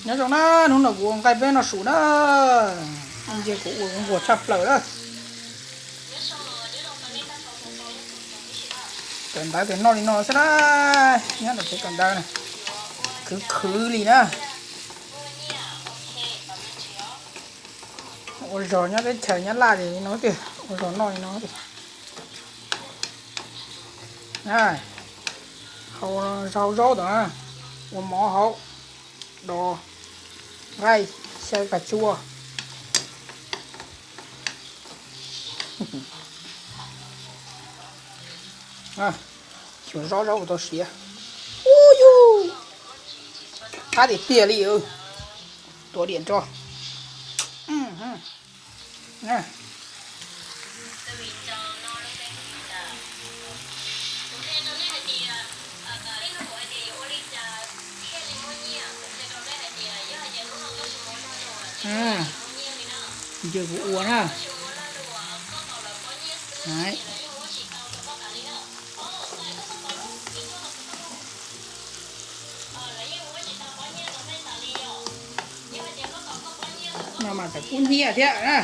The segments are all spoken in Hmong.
Nyob zoo na, hnub no kuv ua nqaij peb noj su na. Ntshe kuv ua kuv nquag tshaj plaws na. Kawm ntawv ces noj li no xwb na. Nyob ntawm peb kawm ntawv na, khwv khwv li na. Ua zog nyob teb chaws Nyab Laj ces li no tiag, ua zog noj li no tiag. Hau zaub tom, ua mov hauv, dos nqaij, xyaw kab tsua. Xyuas zaub zaub tau siav. Ub yug, qab tiag tiag li. Tua diam nrog. Ntsia kuv ua na. No mas tawm kub hnyiab thiab na.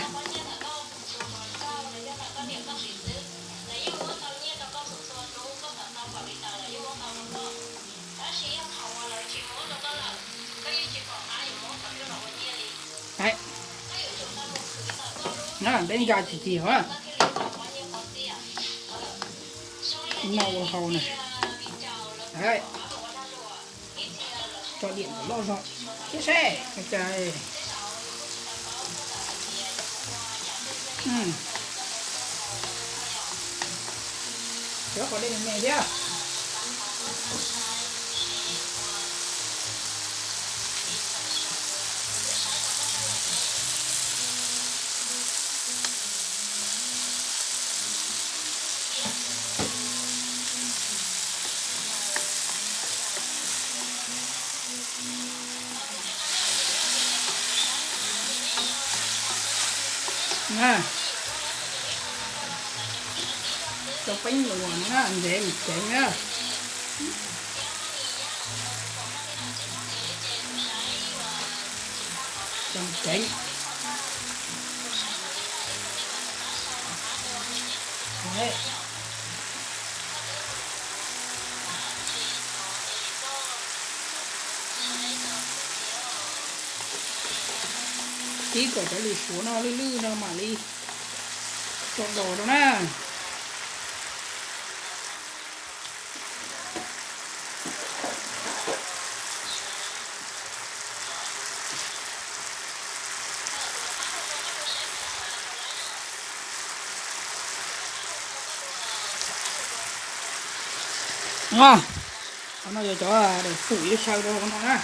Peb nkag tsis txi hov. No ua hau na. Tso diam loj zog thiab seb cas. Cov qhov dej me me thiab. Cov peeb luam no na, ntxeev mus ceev na. Ceev. Tib kom cov lws suav no lwj lwj no mam li tso dos rau na. Qhov no yog cov daim fum yuav xyaw rau qhov no na.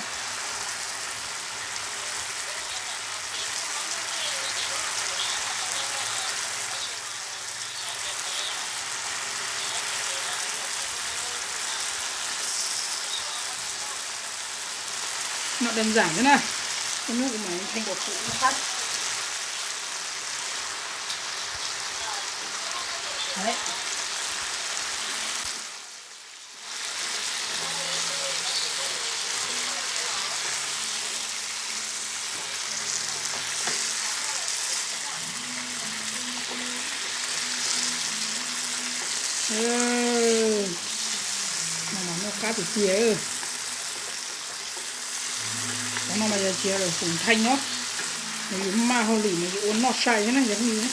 Noj dej ntxam xwb na, ib hnub kuv mam li theej daim fum no qab. No mas noj qab tiag tiag. Qhov no mas yog tsis yog daim fum theej no, nws yus maj hauj lwm mas yus ua noj sai thiab na cov phooj ywg.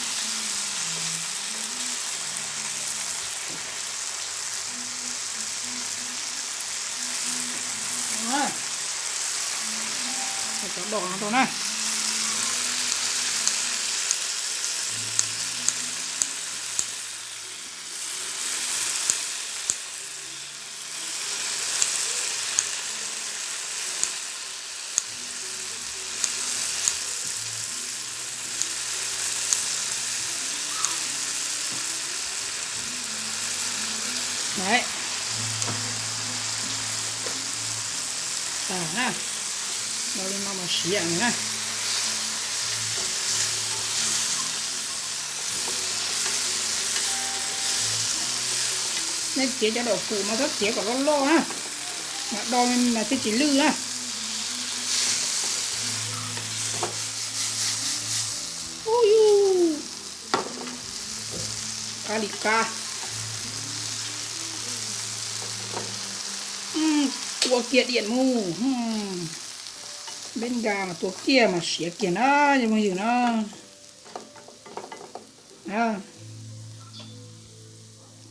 Cov dos no rau na. Đấy. Tag na. Ua li no mas siav na. Nej txiav cov daim fum mas txhob txiav kom loj loj na, mas do mas thiaj tsis lwj na. Qab li qab. Tua kiag diam mus. Npeb nkas mas tua kiag mas siav kiag na, cov phooj ywg na.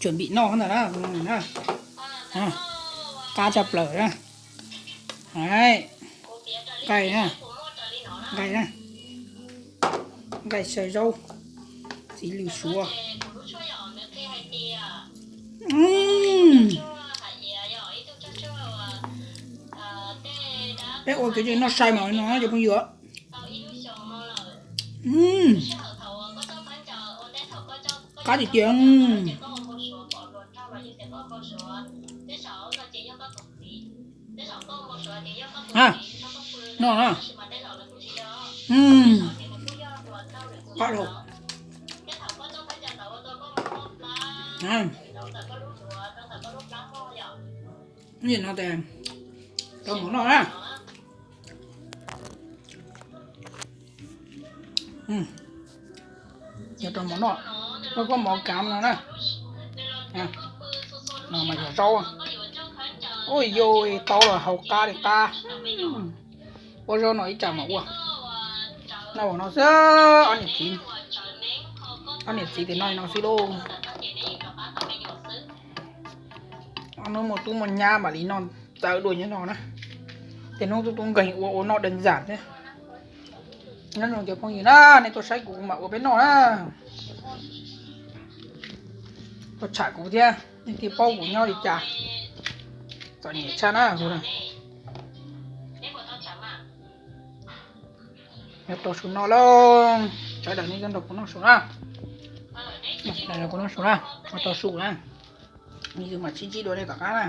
Tsuam npim noj ntawm na. Qab tshaj plaws na. Nqaij na, nqaij na, nqaij xyaw zaub, txiv lws suav. Peb ua kev noj sai mas no cov phooj ywg. Qab tiag tiag. Noj na. Qab dhau. No tes rau mov noj na. Yog rau mov noj, koj koj mov kav no na. No mas yog zaub. Ua yog tau los haus qab li qab. Ua zaub no ib tsam mas ua. Noj no xwb, ob niam txiv, ob niam txiv tias noj no xwb lauj. Hnub muaj tub muaj nyab mam li noj txawv dua nyob no na. Tej hnub tub tub nkeeg ua ua noj deev zam thiab. Nyob zoo cov phooj ywg na, nej tuaj saib kuv mam ua peb noj na. Tuaj tsham kuv thiab, nej thiaj paub kuv nyob li cas. Txom nyem tshaj na. Nyob rau su noj lauj, sawv daws nej nrog kuv noj su na. Nrog kuv noj su na, nyob rau su na. Nws mas sib ntsib dua nej tom qab na.